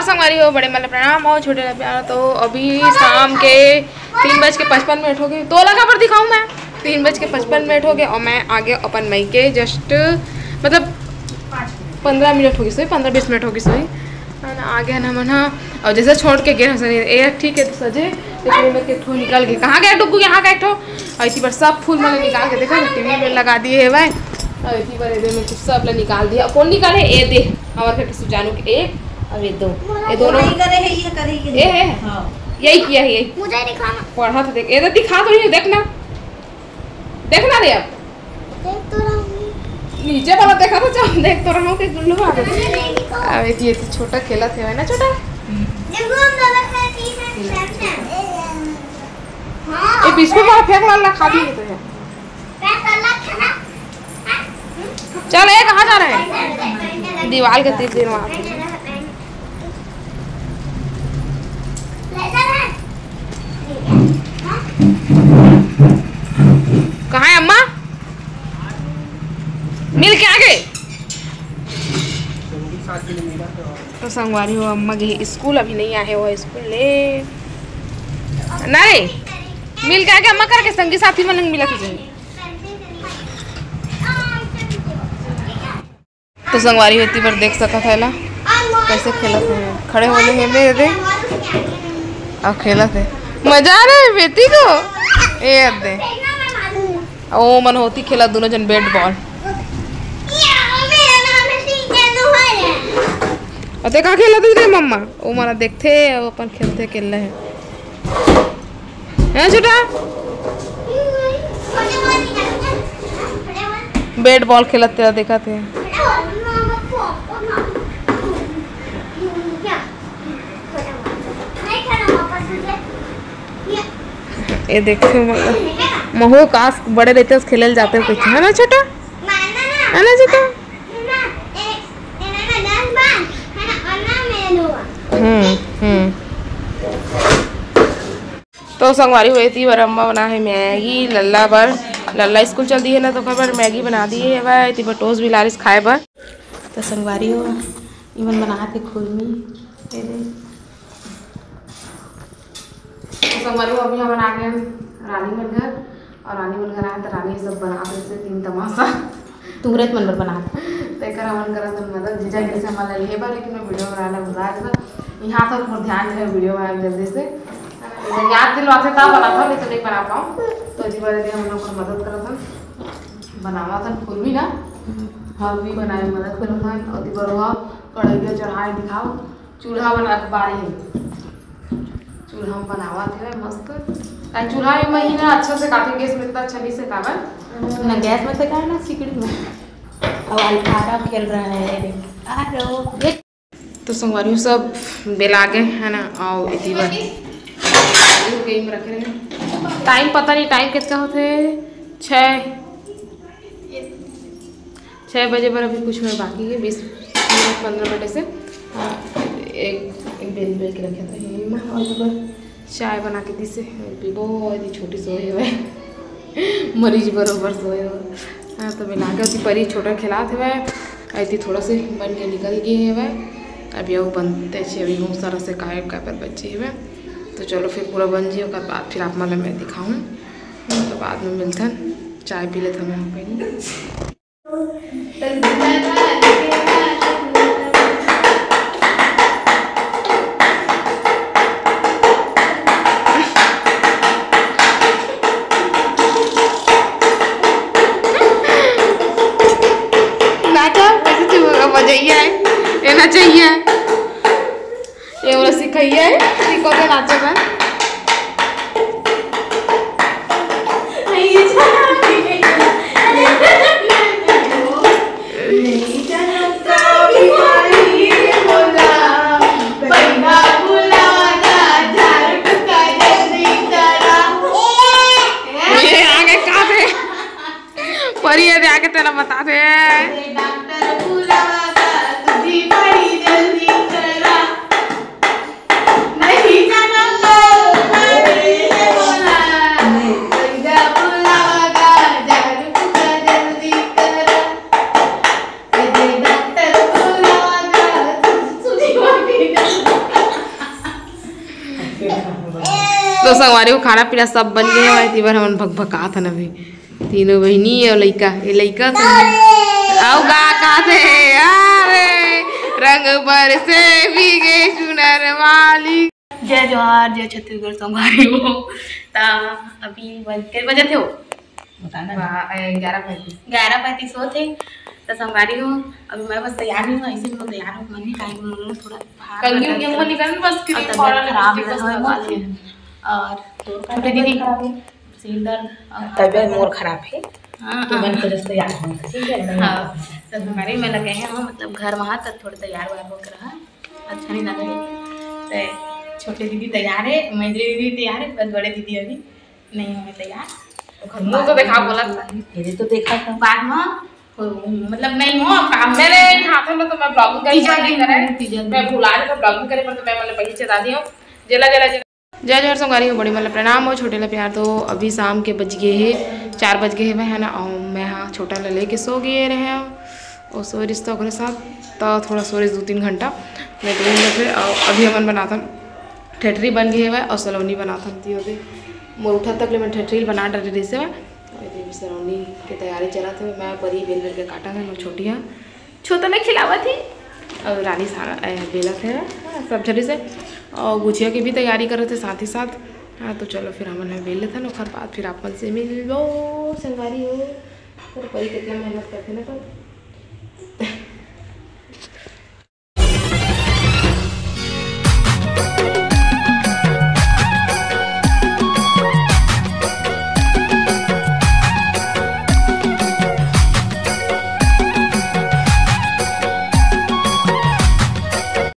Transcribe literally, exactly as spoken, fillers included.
संगवारी हो, बड़े मन ला प्रणाम और छोटे ला प्यार। तो अभी शाम के तीन बज के पचपन मिनट हो गए। तो लगा पर दिखाऊँ मैं, तीन बज के पचपन मिनट हो गए और मैं आ गया अपन मई के just, मतलब, पंद्रह मिनट हो गई सोई, पंद्रह बीस मिनट हो गई सोई, है ना। आ गया ना मन हा। और जैसे छोड़ के गए हसन, ए ठीक है, तो सजे, तो फिर मैं के ठो निकल गए। कहाँ गया डुगू? यहाँ का एक ठो। और इतनी बार सब फूल मैंने निकाल के देखा, टीवी में लगा दिए है भाई। और इतनी बार ये दे में कुछ सब ला निकाल दिया। कौन निकाले? ए दे, हमारे घर के सुजानू के एक, और ये दो, ये दोनों। ये करे है, ये करे, ये ए है। हाँ। यही किया है, यही। मुझे दिखाना। पढ़ा तो देख, ये तो दिखा तो नहीं, देखना, देखना रे अब। देख तो रहा हूँ। नीचे वाला देखा तो, चल, देख तो रहा हूँ कि गुल्लू आ गया। अरे, देखो। अब ये तो छोटा खेला थे ना, छोटा। देखो, हम दोनों खेलते हैं, खेलते हैं। हाँ। ये बिस्कुट वाला फेंक वाला खा भी लेते हैं। पैसा लग है ना? चल, ए, कहाँ जा रहे हैं? दीवार के तीर तीर मार। कहाँ है अम्मा? मिल के आ गए। तो संगवारी हो, अम्मा गई स्कूल, अभी नहीं आए हो स्कूल ले। नहीं, मिल के आ गए अम्मा करके, संगी साथी मन मिला तुझे। तो संगवारी हो, एती बर देख सकत है ला, कैसे खेलत है, खड़े होले है मेरे दे, और खेलत है, मजा आ रहा है बेटी को। ए दे, ओ मन होती खेला दोनों जन bat ball। अते का खेलत है रे मम्मा? ओ मन देखते, वो अपन खेलते खेल रहे हैं। हाँ छोटा, bat ball खेलत तेला देखत हे। ये देखते हो, मतलब, महू काश बड़े रहते, खेले जाते कुछ, है ना छोटा? है ना छोटा? हम्म, हम्म। तो संगवारी हो, एती बर अम्मा बना है मैगी लल्ला बर। लल्ला स्कूल चल दिए ना, तो ओकर बर मैगी बना दिए हवय। एती बर टोस्ट भी लारिस खाए बर। तो संगवारी हो, इमन बनात हे खुरमी। ये दे। तो संगवारी हो, अभी हमन आ गए हन रानी मन घर। और रानी मन घर आए तो रानी सब बनात रहिसे तीन तमाशा। तुमरत मन बर बनात। तेकर हमन करत हन मदद। जीजा गिर से हमन ला लेहे बर, लेकिन मैं वीडियो बनाए ला भुला गे। यहाँ तो मोर ध्यान रहे वीडियो बनाए जल्दी से। याद दिलवाथे तब बनाता, नहीं तो नहीं बना पाऊँ। तो इसी वजह से हम लोग को मदद करत हन, बनावत हन खुरमी ना। खुरमी बनाए मदद करत हन। और इधर हुआ कढ़ैया चढ़ाए दिखाओ, चूल्हा बना के बारे है। चूल्हा में बनावत है मस्त। ताकि चूल्हा में ही ना अच्छा से काफी, गैस में इतना अच्छा नहीं से काबर। ना गैस में से का ना सिकड़ी में। अब अल्फारा खेल रहा है। अरे तो संगवारी हो सब बेला गए है ना, आओ इतनी बार गेम रखे रहे। टाइम पता नहीं टाइम कितना होते, छः छः बजे बर अभी कुछ में बाकी है, बीस मिनट, पंद्रह मिनट से। हाँ, एक, एक बेल बेल के रखे थे यही में, और ओकर चाय बना के दी से पीबो। और ये छोटी सोए हुए मरीज बरोबर सोए हुए। हाँ, तो मिला के उसी परी छोटा खिलात हुए, ऐसी थोड़ा से बन के निकल गए हुए। अभी वो बनते छे, अभी बहुत सारा से काय काय पर बचे हुए। तो चलो फिर पूरा बन जी, ओकर बाद फिर आप मन ला मैं दिखाऊँ। तो बाद में मिलथन, चाय पी लेथन हम पहले। नाचा कैसे चुप, मजैया है, ये नचैया है। ये वाला सिखैया है, सिखो के नाचे बर। ये आगे का थे? परी ये आगे तेला बता दे। डॉक्टर बुलावा गा, तुझी बड़ी जल्दी करा। नहीं जाना तो, अरे, ये बोला। भैया बुलावा गा, झाड़ू पोछा जल्दी करा। ये डॉक्टर बुलावा गा, तुझी बड़ी जल्दी। तो संगवारी हो, खाना पीना सब बन गए हे, तेबर हमन भकभकात हन अभी। तीनों बहिनी अउ लइका, ये लइका सब अउ का कहत हे, अरे रंग बरसे भीगे चुनर वाली। जय जोहार, जय छत्तीसगढ़ संगवारी हो। त अभी बज के बजत हे वो? बता ना। बा-, ए, ग्यारह पैंतीस। ग्यारह पैंतीस होत हे। त संगवारी हो, अभी मैं बस तैयार नहीं हूँ, ऐसे मैं तैयार हूँ, मन नहीं काहे, मन थोड़ा बाहर कंघी उंघी हमर निकल, बस और क्रीम तबीयत पाउडर खराब लिपस्टिक बस लगा है लगा मोर। लेंगे। और छोटे दीदी खराब है, सिर दर्द और तबीयत मोर खराब है। हाँ, तो हाँ। मन करे से तैयार हो, ठीक है? हाँ, तो संगवारी में लगे हैं हम, मतलब घर वहाँ तक थोड़ा तैयार वार होकर रहा, अच्छा नहीं लग रही। तो छोटे दीदी तैयार है, मैत्री दीदी तैयार है, बस बड़े दीदी अभी नहीं हुए तैयार। मुंह तो देखा बोला था। ये तो देखा था। बाद में हो, मतलब नहीं हो, अब काम मेरे हाथों में तो मैं vlogging करी, तीजा नहीं दिन करे। हो, तीजा दिन। मैं भुला रही तो vlogging करे, पर तो मैं मतलब पहले चला दी हूँ। जेला, जेला, जेला। जय जोहार संगवारी हो, बड़ी मतलब प्रणाम हो, छोटे ला प्यार। तो अभी शाम के बज गए हे, चार बज गए हे, है ना, और मैं हाँ छोटा ला लेके सो गए रहे हैं। और सो रिस तो ओकरे साथ, तो थोड़ा सो रिस दो तीन घंटा, नहीं तो नहीं बैठे। और अभी हमन बनाथन ठेठरी बन गए हवय और सलोनी बनाथन ती होते। मोर उठा तक ले मैं ठेठरी बना डरे रहिसे हवय। और ये भी सलोनी के तैयारी चलत हे। मैं परी बेल बेल के काटत हे, मोर छोटी ह छोटा ले खिलावत हे और रानी सारा, ए, बेलत हे, हाँ, सब झरी से। और गुजिया के भी तैयारी करत हे साथ ही साथ। हाँ, तो चलो फिर हमन ह बेल लेथन, ओखर बाद फिर आप मन से मिलबो संगवारी हो। पर परी कितना मेहनत करथे ना, पर